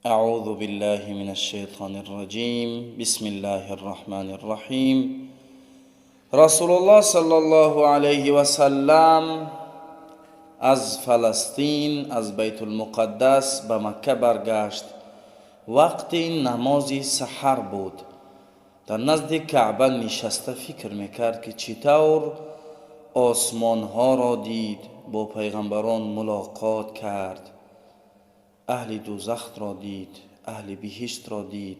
أعوذ بالله من الشيطان الرجيم. بسم الله الرحمن الرحيم. رسول الله صلى الله عليه وسلم از فلسطین، از بیت المقدس به مکه برگشت. وقتی نماز سحر بود. در نزد کعبه نشسته فکر میکرد که چطور آسمان ها را دید، با پیغمبران ملاقات کرد، اهل دوزخ را دید، اهل بهشت را دید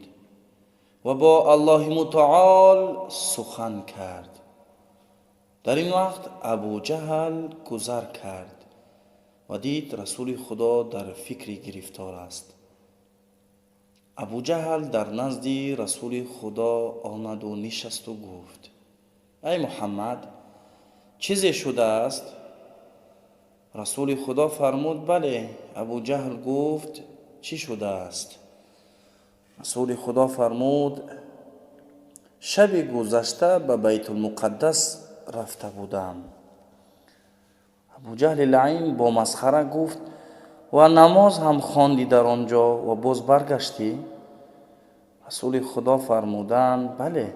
و با الله متعال سخن کرد. در این وقت ابو جهل گذر کرد و دید رسول خدا در فکر گرفتار است. ابو جهل در نزد رسول خدا آمد و نشست و گفت: ای محمد، چیزی شده است؟ رسول خدا فرمود: بله. ابو جهل گفت: چی شده است؟ رسول خدا فرمود: شب گذشته به بیت المقدس رفته بودم. ابو جهل لعین با مسخره گفت: و نماز هم خواندی در آنجا و باز برگشتی؟ رسول خدا فرمودند: بله.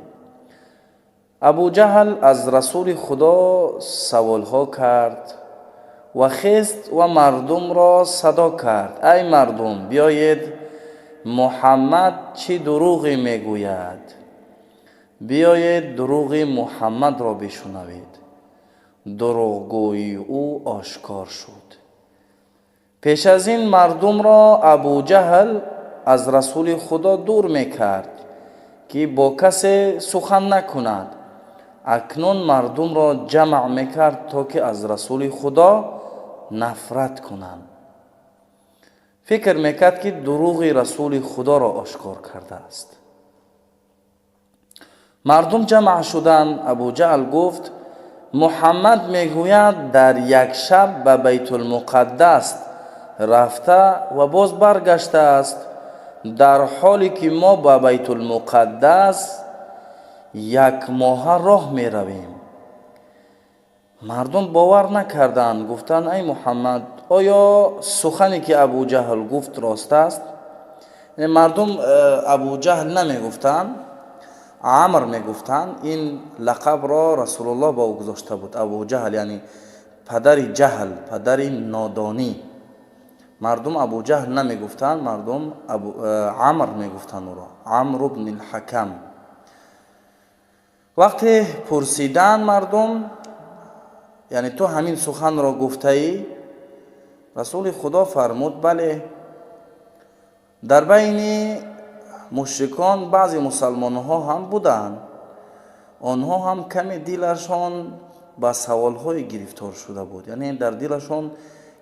ابو جهل از رسول خدا سوالها کرد و خیست و مردم را صدا کرد: ای مردم، بیایید، محمد چی دروغی میگوید، بیایید دروغ محمد را بشنوید. دروغگویی او آشکار شد. پیش از این مردم را ابو جهل از رسول خدا دور میکرد که با کسی سخن نکند. اکنون مردم را جمع میکرد تا که از رسول خدا نفرت کنند. فکر میکرد که دروغ رسول خدا را آشکار کرده است. مردم جمع شدند. ابو جهل گفت: محمد میگوید در یک شب به بیت المقدس رفته و باز برگشته است، در حالی که ما به بیت المقدس یک ماه راه می رویم. مردم باور نکردند، گفتند: ای محمد، آیا سخنی که ابو جهل گفت راست است؟ مردم ابو جهل نمی گفتند، عمر می گفتند. این لقب را رسول الله با او گذاشته بود، ابو جهل، یعنی پدر جهل، پدر نادانی. مردم ابو جهل نمی گفتند، مردم عمر می گفتند او را، عمرو بن الحکم. وقتی پرسیدن مردم، یعنی تو همین سخن را گفته ای؟ رسول خدا فرمود: بله. در بین مشرکان بعضی مسلمان ها هم بودند. آنها هم کمی دلشان با سوال های گرفتار شده بود، یعنی در دلشان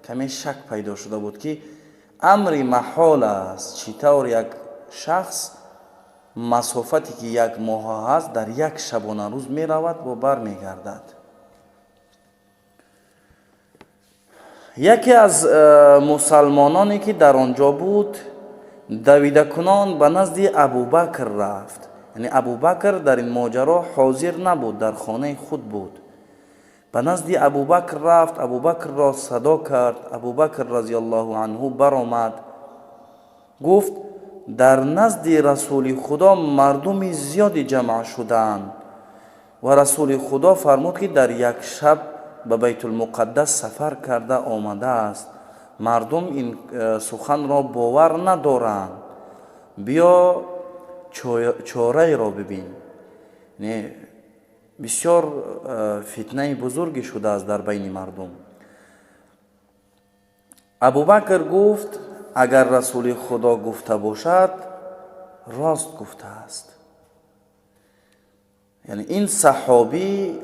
کمی شک پیدا شده بود که امر محال است، چطور یک شخص مسافتی که یک ماه هست در یک شبانه روز می رود و بر می گردد. یکی از مسلمانانی که در آنجا بود دویده کنان به نزد ابوبکر رفت. یعنی ابوبکر در این ماجرا حاضر نبود، در خانه خود بود. به نزد ابوبکر رفت، ابوبکر را صدا کرد. ابوبکر رضی الله عنه برآمد، گفت: در نزد رسول خدا مردم زیادی جمع شدند و رسول خدا فرمود که در یک شب به بیت المقدس سفر کرده آمده است. مردم این سخن را باور ندارند، بیا چاره را ببین. بسیار فتنه بزرگی شده است در بین مردم. ابوبکر گفت: اگر رسول خدا گفته باشد راست گفته است. یعنی این صحابی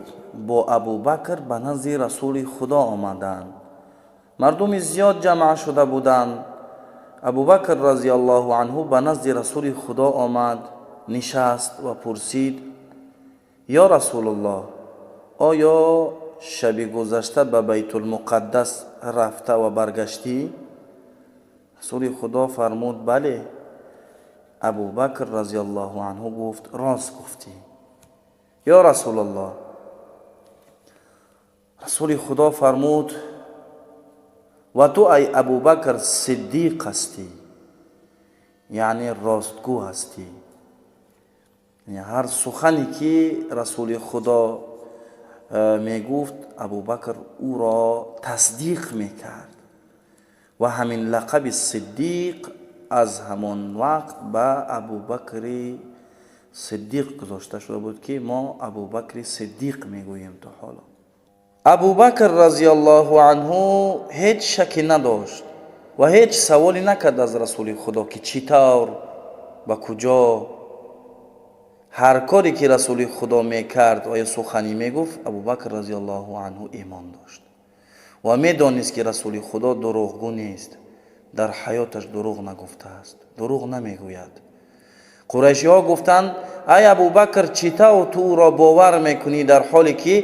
با ابوبکر به نزد رسول خدا آمدند. مردم زیاد جمع شده بودند. ابوبکر رضی الله عنه به نزد رسول خدا آمد، نشست و پرسید: یا رسول الله، آیا شب گذشته به بیت المقدس رفته و برگشتی؟ رسول خدا فرمود: بله. ابوبکر رضی الله عنه گفت: راست گفتی یا رسول الله. رسول خدا فرمود: و تو ای ابوبکر صدیق هستی. Яъне ростгӯ ҳастӣ. Ҳар сухане ки Расули Худо мегуфт, Абубакр ӯро тасдиқ мекард ва ҳамин лақаби Сиддиқ аз ҳамон вақт ба Абубакри Сиддиқ гузошта шуда буд, ки мо Абубакри Сиддиқ мегӯем то ҳоло. Абубакр разияллоҳу анҳу ҳеҷ шаке надошт ва ҳеҷ саволе накард аз Расули Худо, ки чӣ тавр, ба куҷо. Ҳар коре ки Расули Худо мекард ва ё сухане мегуфт, Абубакр разияллоҳу анҳу имон дошт ва медонист, ки Расули Худо дурӯғгӯ нест, дар ҳаёташ дурӯғ нагуфтааст, дурӯғ намегӯяд. Қурайшиҳо гуфтанд: ай Абубакр, чӣ тавр ту ӯро бовар мекунӣ, дар ҳоле ки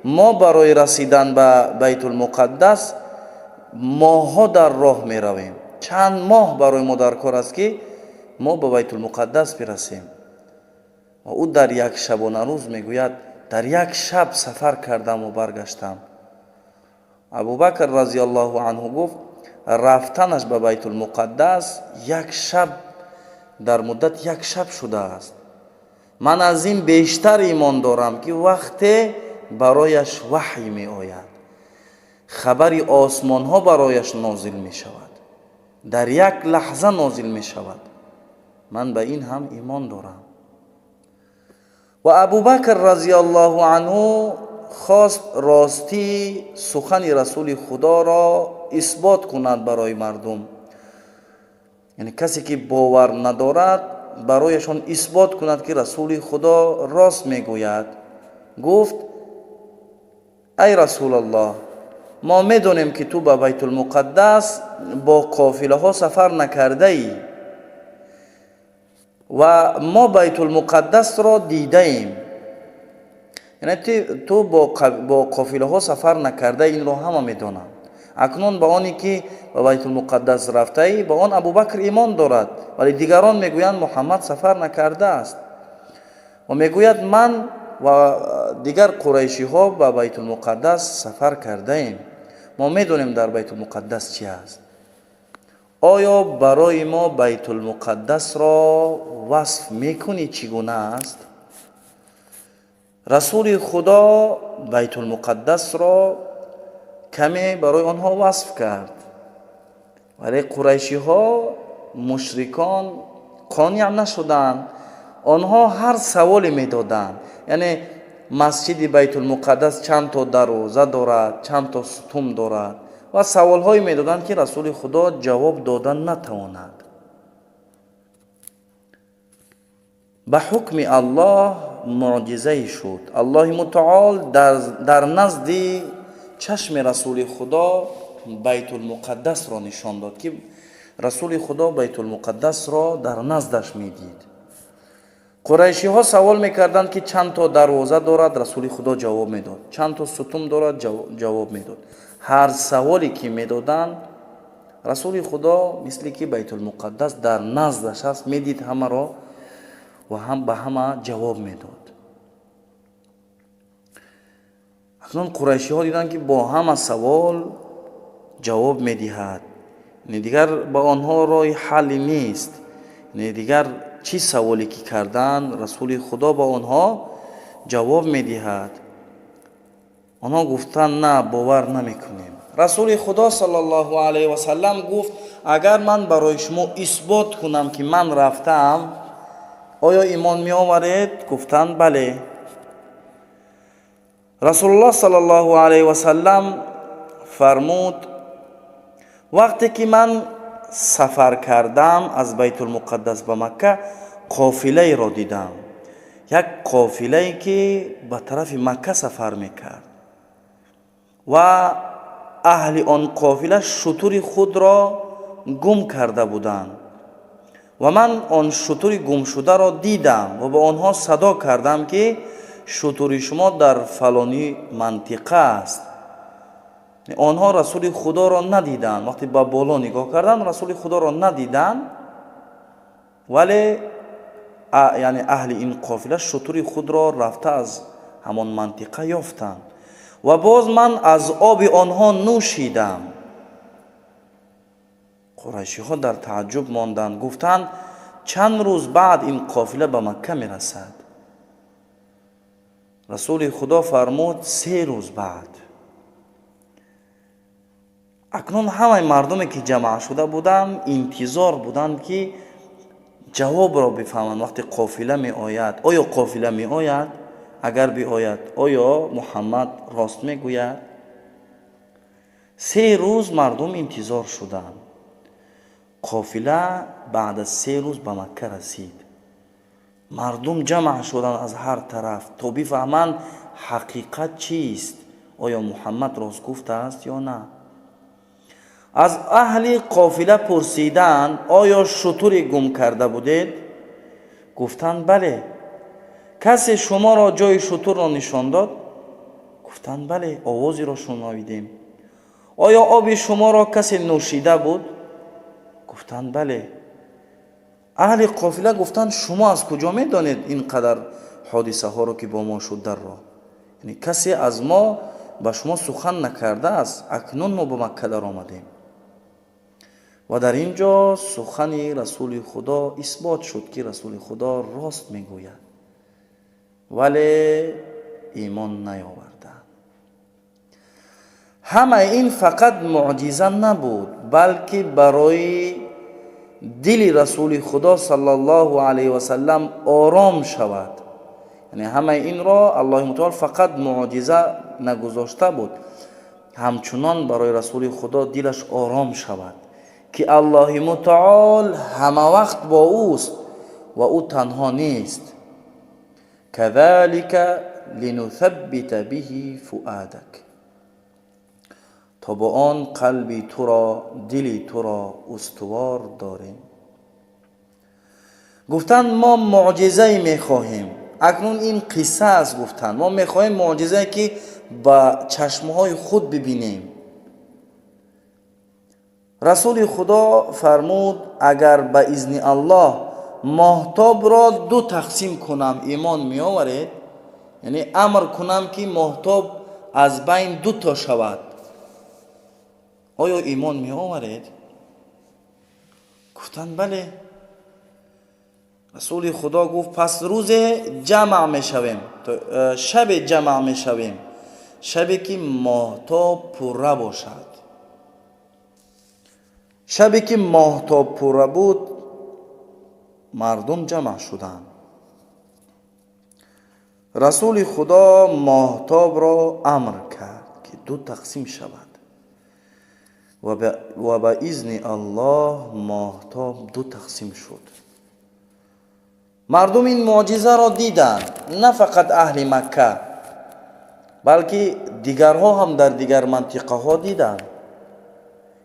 мо барои расидан ба Байтулмуқаддас моҳҳо дар роҳ меравем, чанд моҳ барои мо дар кор аст, ки мо ба Байтулмуқаддас бирасем. Ва ӯ дар як шабонарӯз мегӯяд: дар як шаб сафар кардаму баргаштам. Абубакр разияллоҳу анҳу гуфт: рафтанаш ба Байтулмуқаддас як шаб, дар муддат як шаб шудааст. Ман аз ин бештар имон дорам, ки вақте барояш ваҳй меояд, хабари осмонҳо барояш нозил мешавад, дар як лаҳза нозил мешавад. Ман ба ин ҳам имон дорам. Ва Абубакр разияллоҳу анҳу хост ростии сухани Расули Худоро исбот кунад барои мардум, яъне касе ки бовар надорад, барояшон исбот кунад, ки Расули Худо рост мегӯяд. Гуфт: ай Расулаллоҳ, мо медонем, ки ту ба Байтулмуқаддас бо қофилаҳо сафар накардаӣ ва мо Байтулмуқаддасро дидаем. Яъне ту бо қофилаҳо сафар накардаӣ, инро ҳама медонанд. Акнун ба оне ки ба Байтулмуқаддас рафтаӣ, ба он Абубакр имон дорад, вале дигарон мегӯянд, Муҳаммад сафар накардааст. Ва мегӯяд: ман ва дигар қурайшиҳо ба Байтулмуқаддас сафар кардаем, мо медонем, дар Байтулмуқаддас чи аст. Оё барои мо Байтулмуқаддасро васф мекунӣ, чӣ гуна аст? Расули Худо Байтулмуқаддасро каме барои онҳо васф кард, вале қурайшиҳо, мушрикон қонеъ нашуданд. Онҳо ҳар саволе медоданд, яъне масҷиди Байтулмуқаддас чанд то дарвоза дорад, чанд то сутун дорад, ва саволҳое медоданд, ки Расули Худо ҷавоб дода натавонад. Ба ҳукми Аллоҳ муъҷизае шуд. Аллоҳи мутаол дар назди чашми Расули Худо Байтулмуқаддасро нишон дод, ки Расули Худо Байтулмуқаддасро дар наздаш медид. Қурайшиҳо савол мекарданд, ки чанд то дарвоза дорад, Расули Худо ҷавоб медод, чанд то сутун дорад, ҷавоб медод. Ҳар саволе ки медоданд, Расули Худо мисли ки Байтулмуқаддас дар наздаш аст, медид ҳамаро ва ҳам ба ҳама ҷавоб медод. Акнун қурайшиҳо диданд, ки бо ҳама савол ҷавоб медиҳад, дигар ба онҳо роҳи ҳалле нест. Дигар чӣ саволе ки карданд, Расули Худо ба онҳо ҷавоб медиҳад. Онҳо гуфтанд: на, бовар намекунем. Расули Худо саллаллоҳу алайҳи васаллам гуфт: агар ман барои шумо исбот кунам, ки ман рафтаам, оё имон меоваред? Гуфтанд: бале. Расулуллоҳ саллаллоҳу алайҳи васаллам фармуд: вақте ки ман сафар кардам аз Байтулмуқаддас ба Макка, қофилаеро дидам, як қофилае ки ба тарафи Макка сафар мекард ва аҳли он қофила шутури худро гум карда буданд ва ман он шутури гумшударо дидам ва ба онҳо садо кардам, ки шутури шумо дар фалонӣ мантиқа аст. Онҳо Расули Худоро надиданд. Вақте ба боло нигоҳ карданд, Расули Худоро надиданд, вале яъне аҳли ин қофила шутури худро рафта аз ҳамон мантиқа ёфтанд ва боз ман аз оби онҳо нӯшидам. Қурайшиҳо дар таъаҷҷуб монданд, гуфтанд: чанд рӯз баъд ин қофила ба Макка мерасад? Расули Худо фармуд: 3 рӯз баъд. Акнун ҳамаи мардуме ки ҷамъ шуда буданд интизор буданд ки ҷавобро бифаҳманд. Вақте қофила меояд, оё қофила меояд? Агар биояд, оё Муҳаммад рост мегӯяд? 3 рӯз мардум интизор шуданд. Қофила баъд аз 3 рӯз ба Макка расид. Мардум ҷамъ шуданд аз ҳар тараф то бифаҳманд ҳақиқат чист, оё Муҳаммад рост гуфтааст ё на. Аз аҳли қофила пурсиданд: оё шутуре гум карда будед? Гуфтанд: бале. Касе шуморо ҷои шутурро нишон дод? Гуфтанд: бале, овозеро шунавидем. Оё оби шуморо касе нӯшида буд? Гуфтанд: бале. Аҳли қофила гуфтанд: шумо аз куҷо медонед ин қадар ҳодисаҳоро ки бо мо шуд дар роҳ? Яъне касе аз мо ба шумо сухан накардааст, акнун мо ба Макка даромадем. Ва дар ин ҷо сухани Расули Худо исбот шуд ки Расули Худо рост мегӯяд, вале имон наёварданд. Ҳамаи ин фақат муъҷиза набуд, балки барои дили Расули Худо саллаллоҳу алайҳи васаллам ором шавад. Яъне ҳамаи инро Аллоҳи мутаол фақат муъҷиза нагузошта буд, ҳамчунон барои Расули Худо дилаш ором шавад ки Аллоҳи мутаол ҳама вақт бо ӯст ва ӯ танҳо нест. Кадалика линутhabбита биҳи фуадак, то бо он қалби туро, дили туро устувор дорем. Гуфтанд: мо муъҷизае мехоҳем. Акнун ин қисса аст. Гуфтанд: мо мехоҳем муъҷизае ки ба чашмҳои худ бибинем. Расули Худо фармуд: агар ба изни Аллоҳ моҳтобро 2 тақсим кунам, имон меоваред? Яъне амр кунам ки моҳтоб аз байн 2 то шавад, оё имон меоваред? Гуфтанд: бале. Расули Худо гуфт: пас рӯзе ҷамъ мешавем, шабе ҷамъ мешавем, шабе ки моҳтоб пурра бошад. Шабе ки моҳтоб пурра буд, мардум ҷамъ шуданд. Расули Худо моҳтобро амр кард ки 2 тақсим шавад ва ба изни Аллоҳ моҳтоб 2 тақсим шуд. Мардум ин муъҷизаро диданд, на фақат аҳли Макка, балки дигарҳо ҳам дар дигар мантиқаҳо диданд.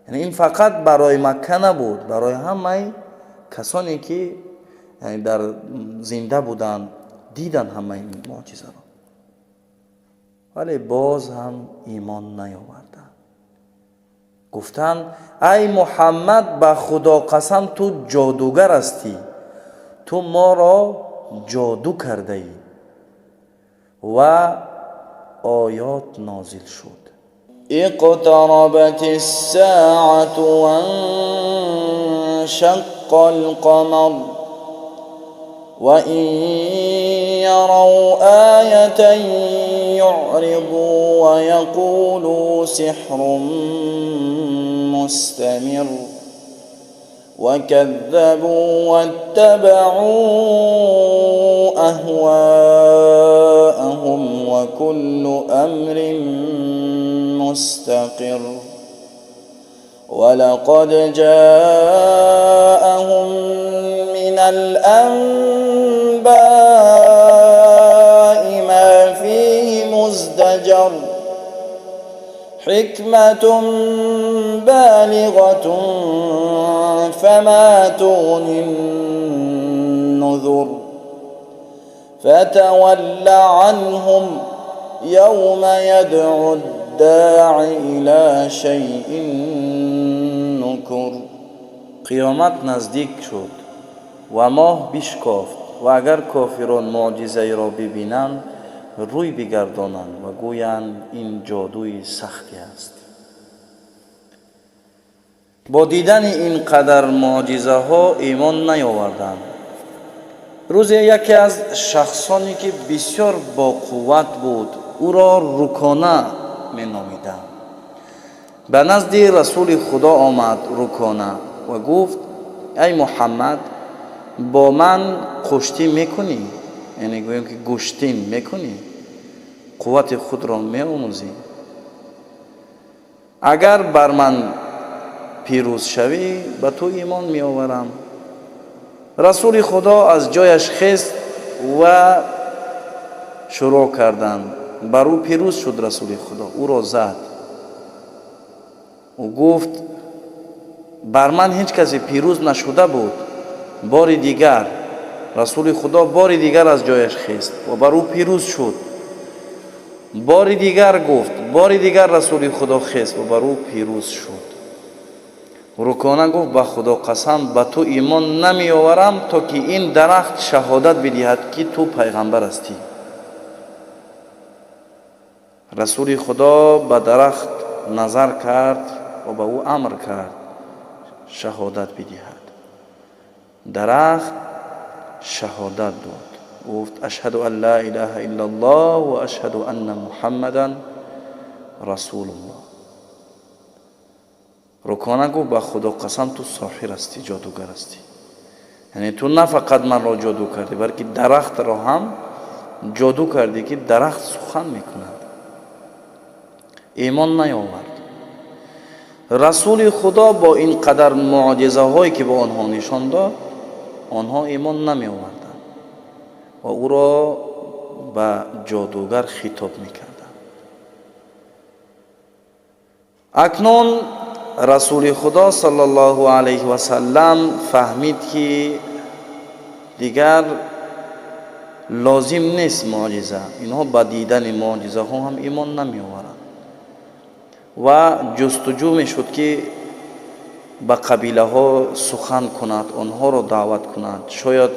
Яъне ин фақат барои Макка набуд, барои ҳамаи касоне ки дар зинда буданд диданд ҳамаи ин муъҷизаро, вале боз ҳам имон наёварданд. Гуфтанд: ай Муҳаммад, ба Худо қасам, ту ҷодугар ҳастӣ, ту моро ҷоду кардаӣ. Ва оёт нозил шуд. اقتربت الساعة وانشق القمر وإن يروا آية يعرضوا ويقولوا سحر مستمر وكذبوا واتبعوا أهواءهم وكل أمر مستقر ولقد جاءهم من الأنباء ما فيه مزدجر حكمة بالغة فما تغني النذر فتول عنهم يوم يدعو الداع إلى شيء نكر. قیامت نزدیک شد و ماه بشکافت و اگر کافران معجزه را ببینند روی بگردانند و گویند این جادوی سختی است. Бо дидани ин қадар муъҷизаҳо имон наёварданд. Рӯзе яке аз шахсоне ки бисёр боқувват буд, ӯро Рукона меномиданд, ба назди Расули Худо омад Рукона ва гуфт: ай Муҳаммад, бо ман қуштӣ мекунӣ? Яъне гӯем ки гӯштин мекунӣ? Қуввати худро меомӯзӣ? Агар бар ман пирӯз шавӣ, ба ту имон меоварам. Расули Худо аз ҷояш хест ва шурӯъ карданд. Бар ӯ пирӯз шуд Расули Худо, ӯро зад. Ӯ гуфт: бар ман ҳеҷ касе пирӯз нашуда буд. Бори дигар Расули Худо бори дигар аз ҷояш хест ва бар ӯ пирӯз шуд. Бори дигар гуфт, бори дигар Расули Худо хест ва бар ӯ пирӯз шуд. Рукона гуфт: ба Худо қасам, ба ту имон намеоварам, то ки ин дарахт шаҳодат бидиҳад, ки ту пайғамбар ҳастӣ. Расули Худо ба дарахт назар кард ва ба ӯ амр кард шаҳодат бидиҳад. Дарахт шаҳодат дод, гуфт: ашҳаду ан ла илаҳа иллаллоҳ ва ашҳаду анна Муҳаммадан расулуллоҳ. Рукона гуфт: ба Худо қасам, ту соҳир ҳастӣ, ҷодугар ҳастӣ. Яъне ту на фақат манро ҷоду кардӣ, балки дарахтро ҳам ҷоду кардӣ, ки дарахт сухан мекунад. Имон наёвард. Расули Худо бо ин қадар муъҷизаҳое ки ба онҳо нишон дод, онҳо имон намеоварданд ва ӯро ба ҷодугар хитоб мекарданд. Акнун Расули Худо саллаллоҳу алайҳи васаллам фаҳмид, ки дигар лозим нест муъҷиза, инҳо ба дидани муъҷизаҳо ҳам имон намеоваранд. Ва ҷустуҷӯ мешуд, ки ба қабилаҳо сухан кунад, онҳоро даъват кунад, шояд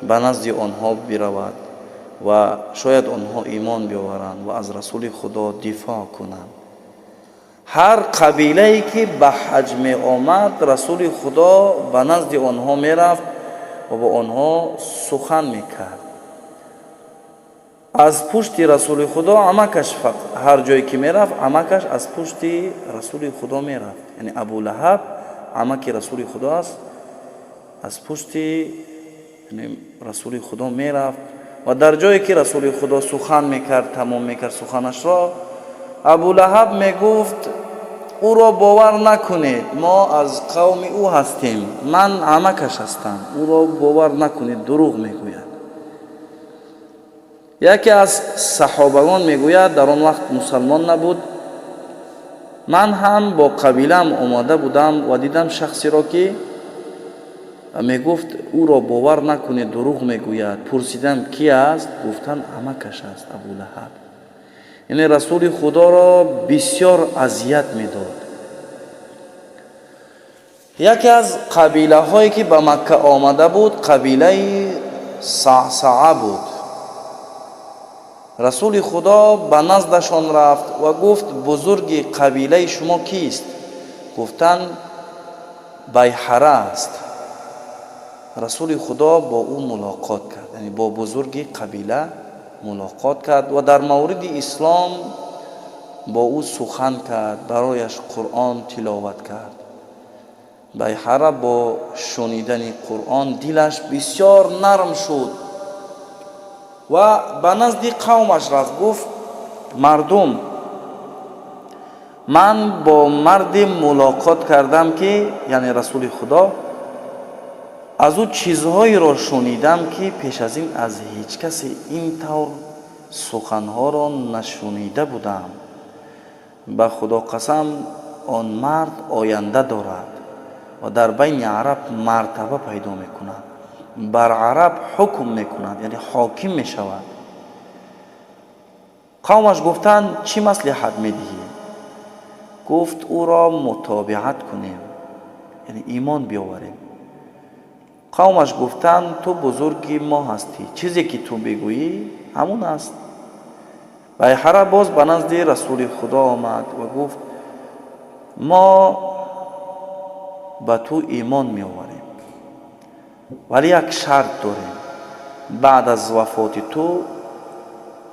ба назди онҳо биравад ва шояд онҳо имон биёваранд ва аз Расули Худо дифоъ кунанд. Ҳар қабилае ки ба ҳаҷ меомад, Расули Худо ба назди онҳо мерафт ва бо онҳо сухан мекард. Аз пушти Расули Худо амакаш, ҳар ҷое ки мерафт, амакаш аз пушти Расули Худо мерафт. Яъне Абулаҳаб амаки Расули Худо аст, аз пушти Расули Худо мерафт ва дар ҷое ки Расули Худо сухан мекард, тамом мекард суханашро, Абулаҳаб мегуфт: ӯро бовар накунед, мо аз қавми ӯ ҳастем, ман амакаш ҳастам, ӯро бовар накунед, дурӯғ мегӯяд. Яке аз саҳобагон мегӯяд, дар он вақт мусалмон набуд, ман ҳам бо қабилаам омода будам ва дидам шахсеро, ки мегуфт: ӯро бовар накунед, дурӯғ мегӯяд. Пурсидам, ки аст? Гуфтанд, амакаш аст, Абулаҳаб. Яъне Расули Худоро бисёр азият медод. Яке аз қабилаҳое ки ба Макка омада буд, қабилаи Саъсаа буд. Расули Худо ба наздашон рафт ва гуфт: бузурги қабилаи шумо кист? Гуфтанд, Байҳара аст. Расули Худо бо ӯ мулоқот кард, яъне бо бузурги қабила мулоқот кард ва дар мавриди ислом бо ӯ сухан кард, барояш Қуръон тиловат кард. Байҳара бо шунидани Қуръон дилаш бисёр нарм шуд ва ба назди қавмаш рафт, гуфт: мардум, ман бо марде мулоқот кардам, ки яъне Расули Худо, аз ӯ чизҳоеро шунидам, ки пеш аз ин аз ҳеҷ касе ин тавр суханҳоро нашунида будам. Ба Худо қасам, он мард оянда дорад ва дар байни араб мартаба пайдо мекунад, бар араб ҳукм мекунад, яъне ҳоким мешавад. Қавмаш гуфтанд: чӣ маслиҳат медиҳӣ? Гуфт: ӯро мутобиат кунем, яъне имон биёварем. Қавмаш гуфтанд: ту бузурги мо ҳастӣ, чизе ки ту бигӯӣ, ҳамун аст. Байҳара боз ба назди Расули Худо омад ва гуфт: мо ба ту имон меоварем, вале як шарт дорем: баъд аз вафоти ту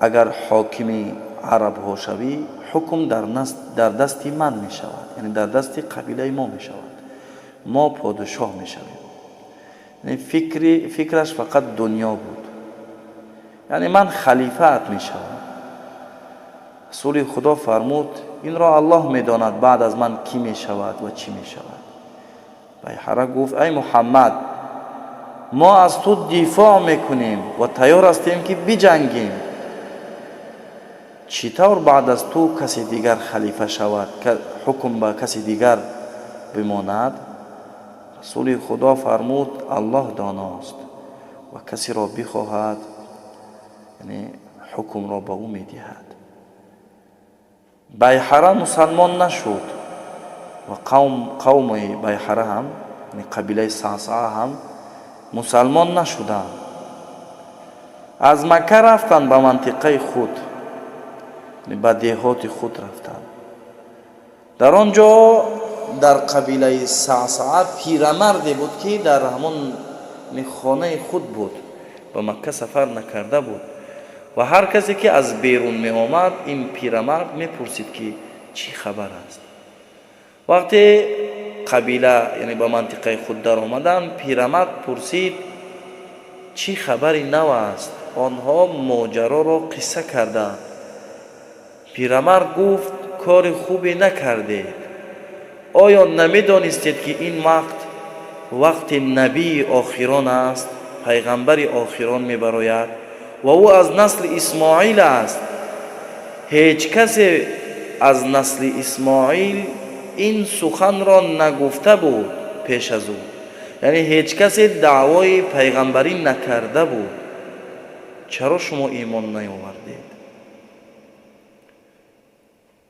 агар ҳокими арабҳо шавӣ, ҳукм дар дасти ман мешавад, яъне дар дасти қабилаи мо мешавад, мо подшоҳ мешавем. Яъне фикраш фақат дунё буд, яъне ман халифаат мешавам. Расули Худо фармуд: инро Аллоҳ медонад, баъд аз ман кӣ мешавад ва чӣ мешавад. Байҳара гуфт: ай Муҳаммад, мо аз ту дифоъ мекунем ва тайёр ҳастем, ки биҷангем. Чӣ тавр баъд аз ту касе дигар халифа шавад, ҳукм ба каси дигар бимонад? Расули Худо фармуд: Аллоҳ доност ва касеро бихоҳад, яъне ҳукмро ба ӯ медиҳад. Байҳара мусалмон нашуд ва қавми Байҳара ҳам, қабилаи Саъсаа ҳам мусалмон нашуданд. Аз Макка рафтанд ба мантиқаи худ, ба деҳоти худ рафтанд. Дар он ҷо дар қабилаи Саъсаа пирамарде буд, ки дар ҳамон хонаи худ буд, ба Макка сафар накарда буд, ва ҳар касе ки аз берун меомад, ин пирамард мепурсид, ки чӣ хабар аст. Вақте қабила, яъне ба мантиқаи худ даромаданд, пирамард пурсид: чӣ хабари нав аст? Онҳо моҷароро қисса карданд. Пирамард гуфт: кори хубе накардед. Оё намедонистед, ки ин вақт вақти набии охирон аст, пайғамбари охирон мебарояд ва ӯ аз насли Исмоил аст? Ҳеҷ касе аз насли Исмоил ин суханро нагуфта буд пеш аз ӯ, яъне ҳеҷ касе даъвои пайғамбарӣ накарда буд. Чаро шумо имон наёвардед?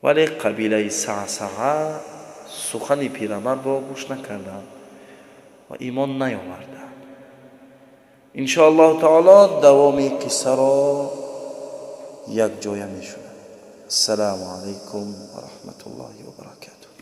Вале қабилаи Саъсаа сухани пирамардро гӯш накарданд ва имон наёварданд. Иншоаллоҳу таоло давоми қиссаро якҷоя мешунавем. Ассалому алайкум ва раҳматуллоҳи ва баракатуҳ.